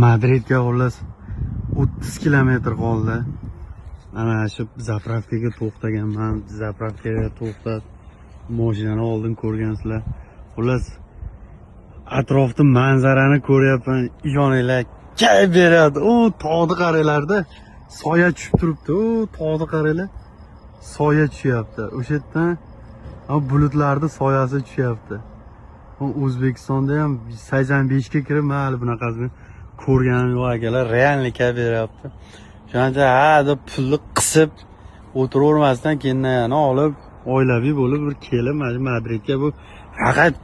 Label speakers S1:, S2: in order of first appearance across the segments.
S1: Madridga, xullas, 30 kilometr qoldi. Mana shu заправка ga to'xtaganman. Заправка ga to'xtab, mashinani oldin ko'rgansizlar. Xullas, atrofda manzarani ko'ryapman. Ishoninglar, kayf beryapti. U tog'ni qaranglarda, soya tushib turibdi. U tog'ni qaranglar. Soya tushyapti. O'sha yerdan bulutlarni soyasi tushyapti. O'zbekistonda ham 85 ga kirib, man hali bunaqasini ko'rganim yo'q, akalar, реальный kayf beryapti. O'shancha ha deb pulni qisib o'tiravermasdan, keyin yana olib, oilaviy bo'lib bir kelib mana shu Madridga. Bu faqat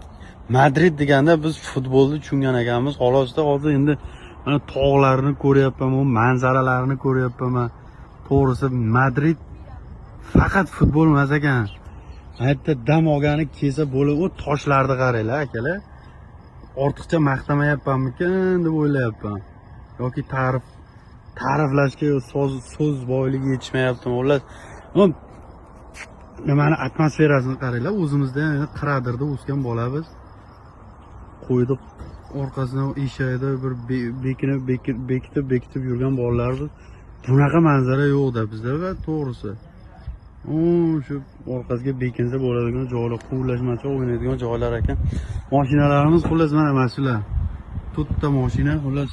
S1: Madrid deganda biz futbolni tushungan ekanmiz, xolosda. Hozir endi mana tog'larni ko'ryapman, bu manzaralarni ko'ryapman. To'g'risi, Madrid faqat futbol emas ekan. Mana yerda dam olgani kelsa bo'lib, u toshlarni qaranglar, akalar. Ortiqcha maqtamayapmanmikan deb o'ylayapman yoki ta'riflashga so'z boyligi yetishmayaptimi. Xullas, nimani atmosferasini qaranglar. O'zimizda ham endi Qiradirda o'sgan bolamiz, qo'yni orqasidan eshakda bir bekinib, bekitib bekitib yurgan bolalarmiz. Bunaqa manzara yo'qda bizda. Va to'g'risi, u shu orqasiga bekinsa bo'ladigan joylar, quvlashmachoq o'ynaydigan joylar ekan. Mashinalarimiz, xullas, mana shular, to'rtta mashina, xullas.